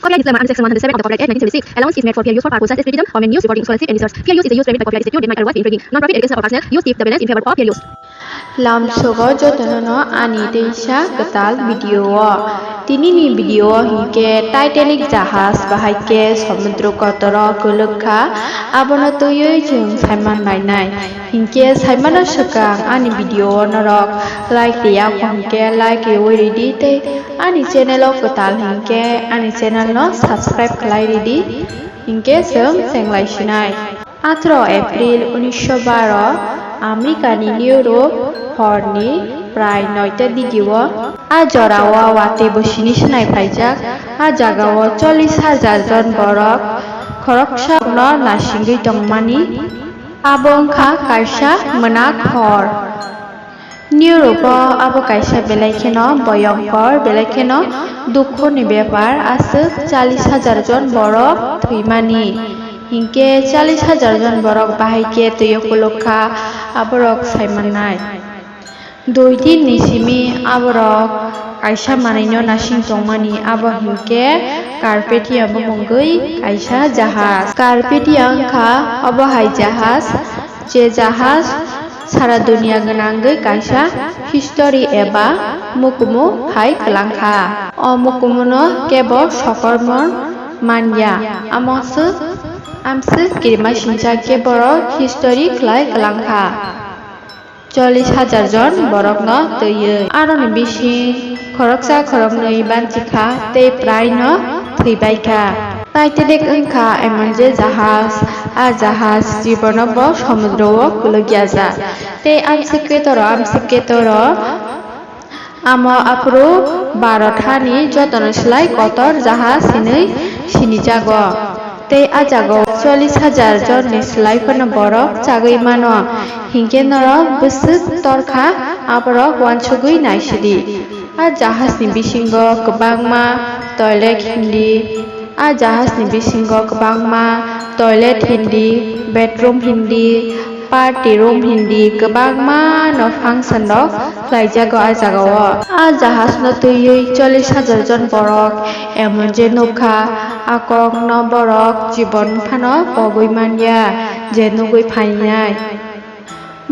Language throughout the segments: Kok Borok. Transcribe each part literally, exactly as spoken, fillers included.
Copyright disclaimer under section one hundred seven of the Copyright Act nineteen seventy-six. Allowance is made for fair use for purposes as criticism, common use, reporting, scholarship, and research. Fair use is used to prevent the copyright dispute, demand by otherwise being infringing. Non-profit educational or personal use tips the balance in favor of fair use. Lamsogo jotono no ani teisa kwtal video o. Tini ni video o hinkhe Titanic jahaj bahai khe somudro kotoro kwlwk kha, abono twiwi chwng saiman lainai. Hinkhe saimano swkang ani video o norok like riyakho hinkhe like riwi ridi tei ani channel o kwtal hinkhe ani channel no subscribe khlai ridi, hinkhe chwng chenglai sinai. Atharo April unisho baro, America ni New York horni prai noita digio a jorao watwi bo sini swnai phaijak. A jagao chollish hajar jon borok khoroksa no nasingwi tongmani. Abo wngkha kaisa mwnak hor. New York o abo kaisa belai kheno boyongkor, belai kheno dukhoni bepar, aswk challis hajar jon borok thwimani. Hinkhe challis hajar jon borok bahai khe twi o kuluk kha, aborok saimannai. Dui din ni simi aborok kaisa manwino nasing tongmani, abo hinkhe Carpathia bumungwi kaisa jahaj. Carpathia wngkha obo hai jahaj, je jahaj sara dunia gwnangwi kaisa history eba mukumu hai kwlangkha. O mukumuno kebo sokormon manya, amoswk amswk kirimasingcha khe borok history khlai kwlangkha. Chollish hajar jon borokno twiwi. Aroni bising khoroksa khoroknwi banchikha tei praino thwibaikha. Titanic wngkha emon je jahaj, a jahaj jibono bo somudro o kwlwkya ja. Tei amswk ketoro, amswk ketoro amo aphuru Bharat hani jotono slai kotor jahaj hinwi sinijago. Tei a jagao chollish hajar jonni slai phano borok chagwi mano, hinkhe norok bwswk torkha aborok uansugwi naisidi. A jahajni bisingo kwbangma toilet hindi, a jahajni bisingo kwbangma toilet hindi, bedroom hindi, party room hindi kwbangma no function rok khlaijago a jagao. A jahaj no twiwi chollish hajar jon borok emon je nukha, a kok no borok jibon phano pogwi manya je nugwi phainai.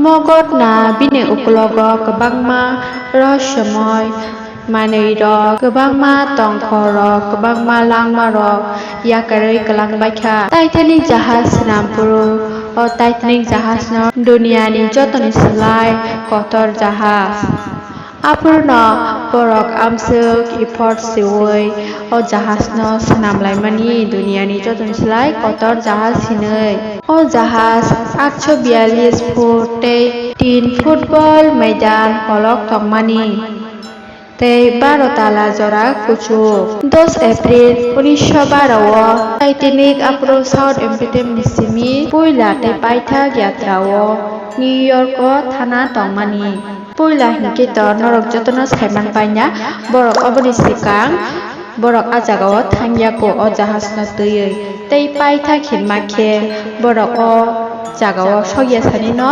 Mogotna bini ukulogo kwbangma rohosyomoy manwirok, kwbangma tongkhorrok, kwbangma langmarok yakarwi kwlangbaikha. Titanic jahaj swnam phuru, o Titanic jahajno duniani jotoni slai kotor jahaj. Aphuruno borok amswk effort siwi o jahajno swnam laimani duniani jotoni slai kotor jahaj hinwi. O jahaj aatso biyallis foot tei tin football maidan kolok tongmani. Tei baro tala jora kuchuk. Dos April unisho baro o Titanic aphuru South Amsterdam ni simi puila tei paithak yatra o New York o thana tongmani. Puila hinkhe to norok jotono saiman paina, borok oboni swkang borok a jagao thangya kho o jahajno twiwi. Tei paithak hinma khe borok o jagao sokya sanino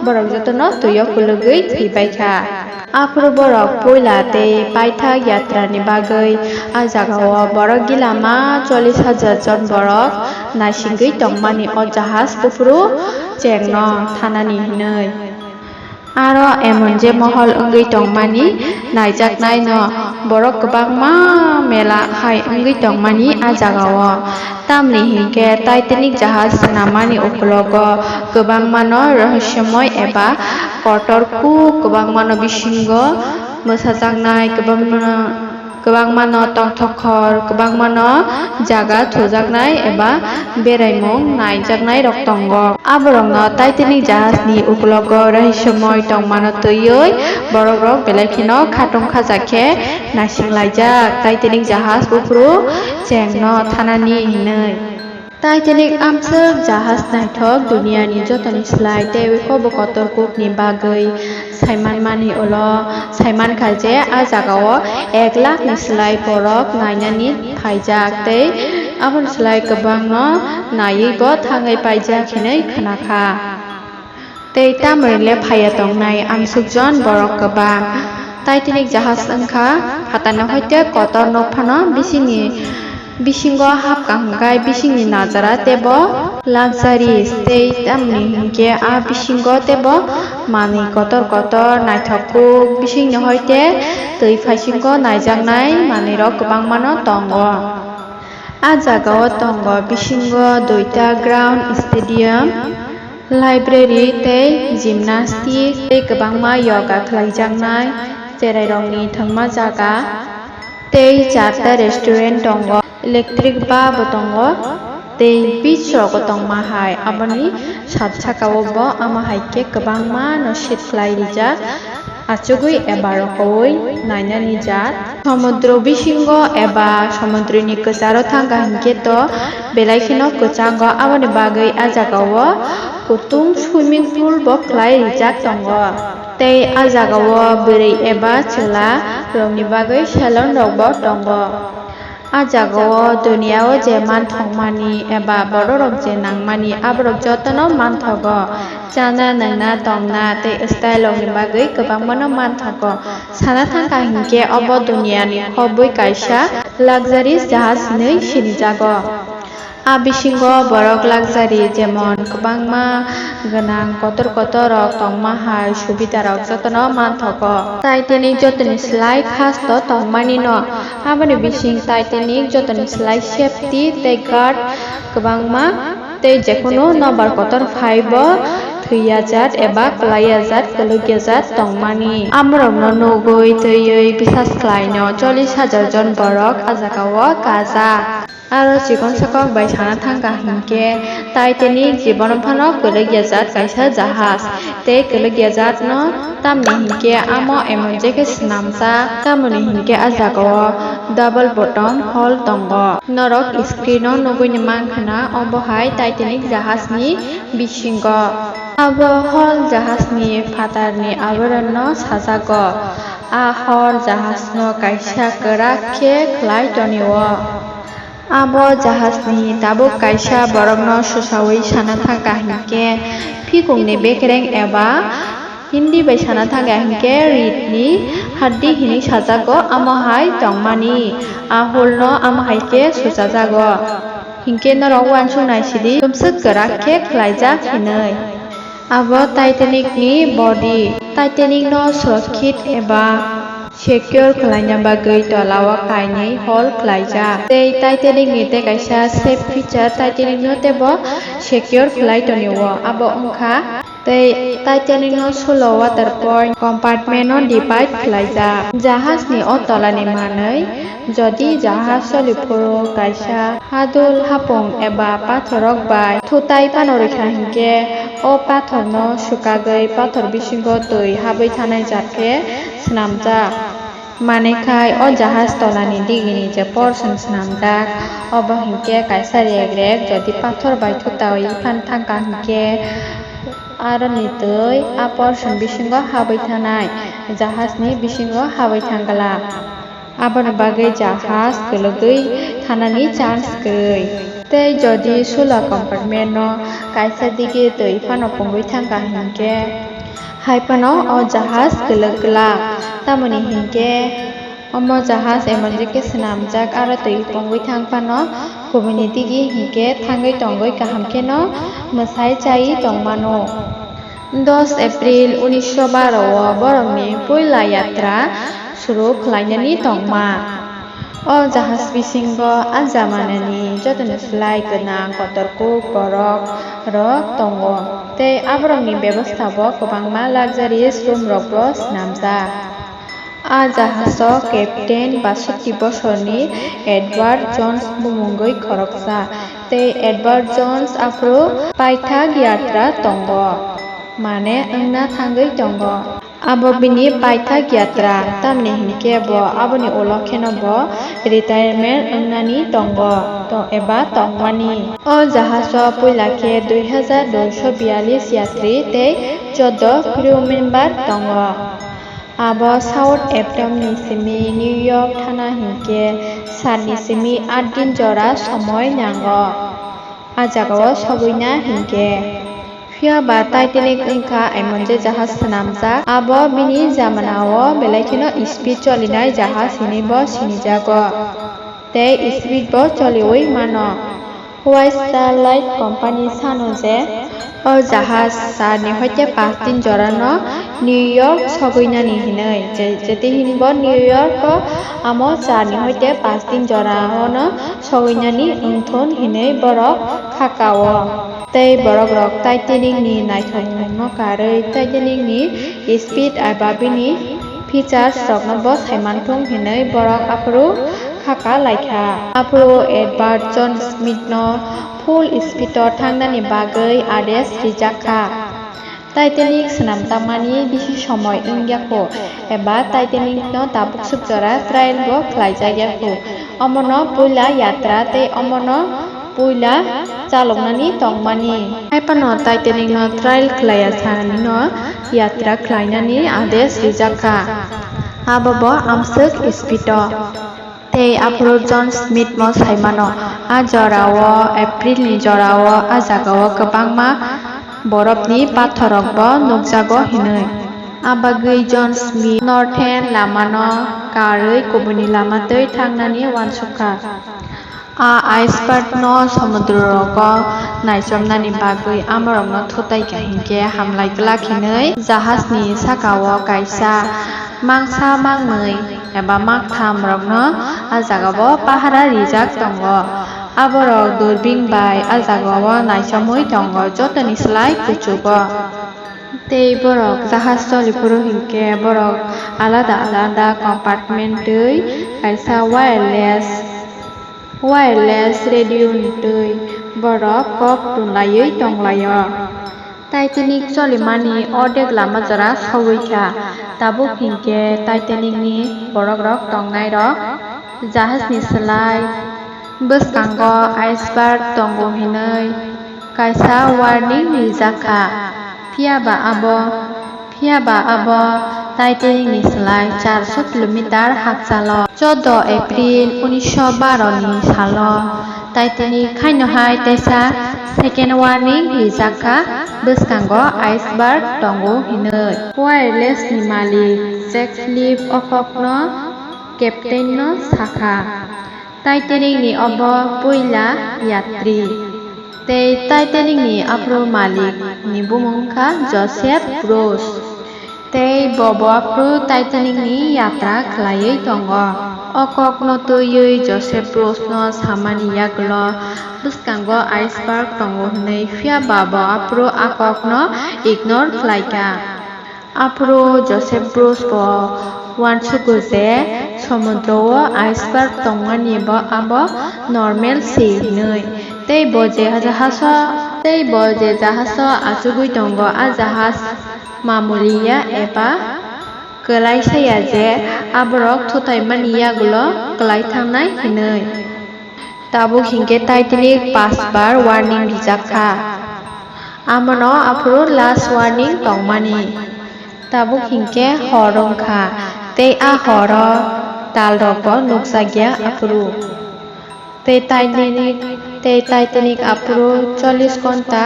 borok jotono twio kwlwgwi thwibaikha. Aphuru borok puila tei paithak yatrani bagwi a jagao borok gila ma chollish hajar jon borok naisingwi tongmani o jahaj buphuru chengno thanani hinwi. Aro emon je mohol wngwi tongmani naijaknaino borok kwbangma mela hai wngwi tongmani a jagao. Tamni hinkhe Titanic jahaj swnamani ukulogo kwbangmano rohosyomoy eba kotor kuk, kwbangmano bisingo mwsajaknai, kwbangmano, kwbangmano tongthokkhor, kwbangmano jaga thujaknai eba beraimung naijaknairok tongo. Aborokno Titanic jahajni ukulogo rohosyomoy tongmano twiwi borokrok belai kheno khatungkhajak khe naisinglaijak. Titanic jahaj buphuru chengno thanani hinwi. Titanic amswk jahaj naithok, duniani jotoni slai teiwi kobo kotor kukni bagwi saimanmani ulo saimankha je a jagao ek lakh ni slai borok nainani phaijak tei aboni slai kwbangno naiwi bo thangwi paijak hinwi khnakha. Tei tamoni le phaiya tongnai amsukjon borok kwbang. Titanic jahaj wngkha phatarni hoite kotor nok phano bisingni Bisingo hapkha hwnkhe bisingni najara teibo luxuries tei tamni hinkhe a bisingo teibo manwi kotor kotor naithok kuk bisingni hoite twi phaisingo naijaknai manwirok kwbangmano tongo. A jagao tongo bisingo duita ground stadium, library tei gymnastic tei kwbangma yoga khlaijaknai cherairokni thwngma jaga tei charta restaurant tongo, electric ba bo tongo tei beach rok bo tongma hai aboni sat saka o bo ama hai khe kwbangma no set khlai rijak. Achugwi eba rokoui nainani jaat. Somudro bisingo eba somudroni kwcharo thangkha hinkhe to belai kheno kwchango, aboni bagwi a jagao kutung swimming pool bo khlai rijak tongo. Tei a jagao bwrwi eba chwla rokni bagwi salon rokbo tongo. A jagao duniao je manthokmani eba bororok je nangmani, aborok jotono manthogo. Chana, nwngna, tongna tei style rokni bagwi kwbangmano manthogo. Sana thangkha hinkhe obo duniani khobwi kaisa luxuries jahaj hinwi sinijago. A bisingo borok luxury jemon kwbangma gwnang kotor kotor rok tongma hai subida rok jotono manthogo. Titanic jotoni slai first o tongmani no, aboni bising Titanic jotoni slai safety tei guard kwbangma tei jekunu nobar kotor phaibo thwiyajat eba kwlaiyajat kwlwkyajat tongmani. Amorokno nugwi twiwi bisas khlaino chollish hajar jon borok a jagao kajak. Aro chikon sakhok bai sana thangkha hinkhe Titanic jibono phano kwlwkyajat kaisa jahaj. Tei kwlwkyajatno tamni hinkhe amo emon je khe swnamjak, tamoni hinkhe a jagao double bottom hull tongo. Norok screen o nugwi mankha na obo hai Titanic jahajni bisingo. Abo hull jahajni phatarni aborokno sajago. A hull jahajno kaisa kwrak khe khlai tonio. Abo jahajni tabuk kaisa borokno swsaui sana thangkha hinkhe, phikungni bekereng eba Hindi bai sana thangkha hinkhe, ritni haddi hinwi sajago, amo hai tongmani. A hullno amo hai khe suchajago. Hinkhe norok uansuk naisidi, tumswk kwrak khe khlaijak hinwi. Abo Titanic ni body. Titanic no surokkit eba secure khlaina bagwi tola o kainwi hull khlaijak. Tei Titanic ni tei kaisa safe feature, Titanic no teibo secure khlai tonio. Abo wngkha tei Titanic no sulo water point compartment no divide khlaijak. Jahaj ni o tola ni manwi, jodi jahaj choli phuru kaisa hadul, hapung eba pathor rok bai thutai phano rwkha hinkhe, o pathor no swkagwi pathor bisingo twi habwi thanai jat khe swnamjak. Manwi khai o jahaj tola ni digi ni je portion swnamjak, obo hinkhe kaisa rek rek, jodi pathor bai thutai phan thangkha hinkhe, aro ni twi a portion bisingo habwi thanai, jahaj ni bisingo habwi thang glak. Aboni bagwi jahaj kwlwgwi thanani chance kwrwi. Tei jodi sulo compartment no kaisa digi twi phano pungwi thangkha hinkhe, hai phano o jahaj kwlwk glak. Tamoni hinkhe omo jahaj emon je khe swnamjak, aro twi pungwi thang phano kubuni digi hinkhe thangwi tongwi kaham kheno mwsai chai tongmano. Dos April unisho baro o borokni puila yatra suru khlainani tongma. O jahaj bisingo a jamanani jotoni slai gwnang kotor kuk borok rok tongo, tei aborokni bebostha bo kwbangma luxurious room rok bo swnamjak. A jahajo captain basotti bosorni Edward Jones bumungwi khoroksa, tei Edward Jones aphuru paithak yatra tongo, mane wngna thangwi tongo. Abo bini paithak yatra, tamni hinkhe bo aboni ulo kheno bo retirement wngnani tongo, to-, eba tongmani. O jahajo puila khe dui hajar doisho biyalish yatri tei choddo crew member tongo. Abo South Apron ni simi New York thana hinkhe sat ni simi aat din jora somoi nango. A jagao sogwina hinkhe. Phiya ba Titanic wngkha emon je jahaj swnamjak, abo bini jamanao belai kheno speed cholinai jahaj hinwi bo sinijago. tei speed bo choliwi mano. White Star Line Company sano je o jahaj charni hoite pach din jorano New York sogwinani hinwi, je-, jete hinbo New York o amo charni hoite pach din jorano sogwinani wngthun hinwi borok khakao. Tei borok rok Titanic ni naithokmung no karwi Titanic ni speed eba bini features rok no bo saimanthung hinwi borok aphuru khaka laikha. Aphuru Edward John Smith no full speed o thangnani bagwi ades rijak kha. Titanic swnam tangmani bisi somoi wngya kho, eba Titanic no tabuk swk jora trial bo khlaijak ya kho. Omono puila yatra tei omono puila chaloknani tongmani. Haiphano Titanic no trial khlaiya sanani no yatra khlainani ades rijak kha. Abo bo amswk speed o. Tei aphuru John Smith mo saimano, a jorao, April ni jorao, a jagao kwbangma borokni pathorrokbo nukjago hinwi. A bagwi John Smith Northern lamano karwi kubuni lama twi thangnani uansukha. A iceberg no somudrorogo naichomnani bagwi amorokno thutai kha hinkhe hamlai glak hinwi jahajni sakao kaisa mangsa mangnwi eba mangtham rokno a jagao pahara rijak tongo. Aborok durbin bai a jagao naichomwi tongo, jotoni slai kuchugo. Tei borok jahaj choli phuru hinkhe borok alada alada compartment twi kaisa wireless, wireless radio ni twi borok kok tunlaiwi tonglaio. Titanic cholimani ordek lama jora sogwi kha. Tabuk hinkhe Titanic ni borok rok tongnai rok jahaj ni slai bwskango iceberg tongo hinwi kaisa warning rijak kha. Phiya ba abo, phiya ba abo Titanic ni slai charso kilometer hakchalo. Chordo April unisho baro ni salo Titanic khaino hai teisa second warning rijak kha, bwskango iceberg tongo hinwi. Wireless ni malik Jack Phillips o kokno captain no sakha. Titanic ni obo puila yatri. Tei Titanic ni aphuru malik ni bumung wngkha Joseph Bruce. Tei bo bo aphuru Titanic ni yatra khlaiwi tongo. O kokno twiwi Joseph Bruce no samani yagulo bwskango iceberg tongo hwnwi, phiya ba bo aphuru a kokno ignore khlaikha. Aphuru Joseph Bruce bo uansugo je somudro o iceberg tongmani bo abo normal se hinwi. Tei bo je jahajo, tei bo je jahajo achugwi tongo, a jahaj mamuli ya eba kwlaisa ya je aborok thutaimani yagulo kwlai thangnai hinwi. Tabuk hinkhe Titanic paanch bar warning rijak kha. Amono aphuru last warning tongmani. Tabuk hinkhe hor wngkha, tei a horo talrokbo nukjakya aphuru. Tei Titanic, tei Titanic aphuru chollish ghonta,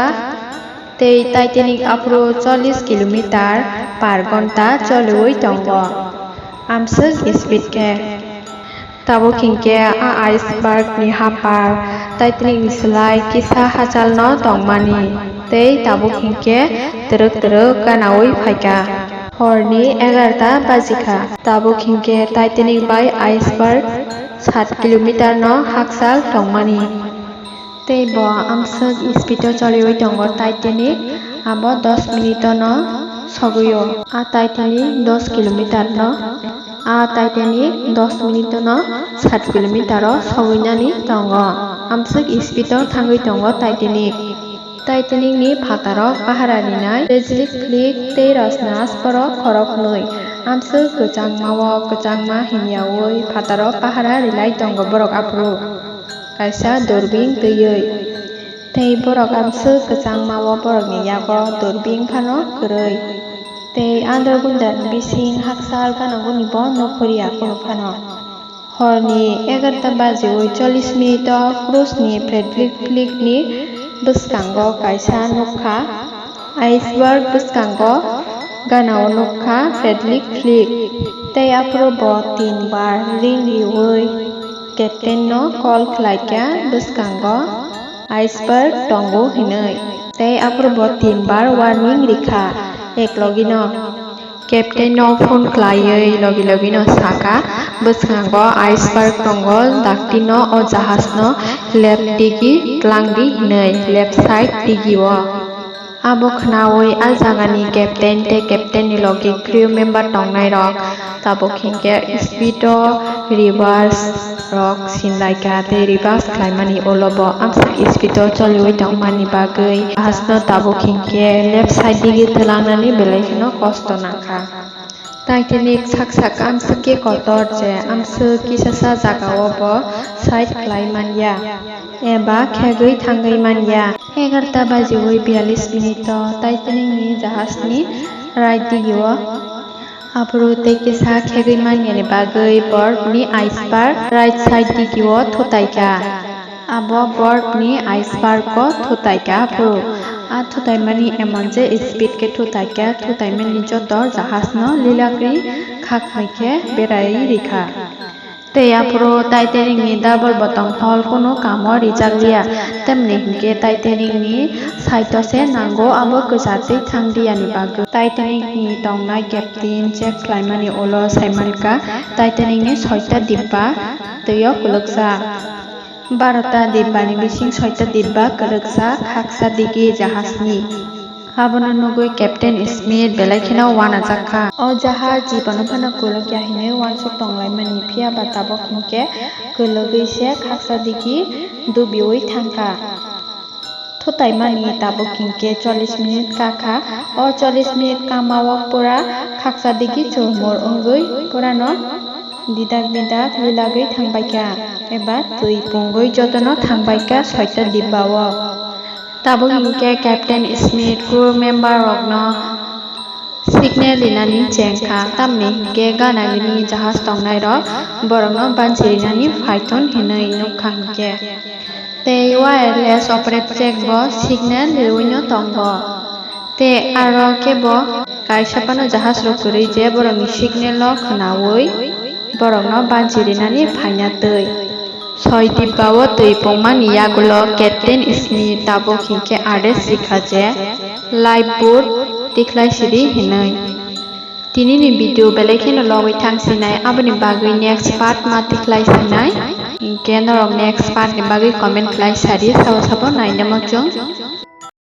tei Titanic aphuru chollish kilometer per ghonta choliwi tongo. Amswk speed khe. Tabuk hinkhe a iceberg ni hapar Titanic ni slai kisa hachalno tongmani, tei tabuk hinkhe twrwk twrwk ganaui phaikha. Horni egarta bajikha. Tabuk hinkhe Titanic bai iceberg sat kilometer no hakchal tongmani. Tei bo amswk speed o choliwi tongo Titanic, abo dos minute o no sogwi o. A Titanic dos kilometer no, a Titanic dos minute o no sat kilometer o sogwinani tongo. Amswk speed o thangwi tongo Titanic. Titanic ni phataro pahara rinai Bradley Fleet tei Rosnas borok khoroknwi. Amswk kwchangma o kwchangma himyaui phataro pahara rilai tongo borok aphuru. Kaisa durbin twiwi. Tei borok amswk kwchangma o borokni yago durbin phano kwrwi. Tei andar gundar bising hakchal gana guni bo nukhorya kunu phano. Horni egarta bajiwi chollish minute o Krusni Bradley Fleet ni bwskango kaisa nukha. Iceberg bwskango gana o nukha Bradley Fleet. Tei aphuru bo tin bar ring riwi Captain no call khlaikha bwskango iceberg tongo hinwi, tei aphuru bo tinbar warning rikha eklogino. Captain no phone khlaiwi logi logino sakha, bwskango iceberg tongo, daktino o jahajno left digi twlangdi hinwi, left side digio. Abo khnaui a jagani captain tei captain ni logi crew member tongnairok tabuk hinkhe speed o reverse rok sinlaikha tei reverse khlaimani ulo bo amswk speed o choliui tongmani bagwi jahajno tabuk hinkhe left side digi twlangnani belai kheno kosto nangkha. Titanic sak sak amswk khe kotor je amswk kisasa jagao bo side khlai manya eba khegwi thangwi manya. Egarta bajiui biyalish minute o Titanic ni jahaj ni right digio aphuru tei kisa khegwi manyani bagwi borok ni iceberg right side digio thutaikha. Abo borok ni iceberg o thutaikha aphuru. A thutaimani emon je speed khe thutaikha, thutaimani joto jahaj no lilagwi khakmai khe berai rikha. Tei aphuru Titanic ni double bottom hull kunu kamo rijak liya, tamni hinkhe Titanic ni side o se nango abo kwchatwi thang diya ni bagwi. Titanic ni tongnai captain check khlaimani ulo saimankha Titanic ni soita dibba twi o kwlwkjak. Barota dibba ni bising soita dibba kwlwkjak khaksa digi jahaj ni. Abono nugwi Captain Smith belai kheno uanajak kha. O jahaj jibono phano kwlwkya hinwi uansuk tonglaimani, phiya ba tabuk hinkhe kwlwgwi se khaksa digi dubiui thangkha. Thutaimani tabuk hinkhe chollish minute kakha. O chollish minute kamao pura khaksa digi churmur wngwi purano didak didak lilagwi thangbaikha eba twi pungwi jotono thangbaikha soita dibbao. Tabuk hinkhe Captain Smith crew member rokno signal rinani chengkha, tamni hinkhe gana gini jahaj tongnairok borokno banchi rinani phaithun hinwi nukha hinkhe. Tei wireless operator bo signal riwino tongo. Tei aro khe bo kaisa phano jahaj rok kwrwi je borokni signal no khwnaui borokno banchi rinani phaina twi. Soi dibba o twi pungmani yagulo Captain Smith tabuk hinkhe ades rikha je lifeboat tikhlai sidi hinwi. Tini ni video belai kheno logwi thang sinai, aboni bagwi next part ma tikhlai sinai. Hinkhe norok next part ni bagwi comment khlai sadi, sabo sabo naina muchung.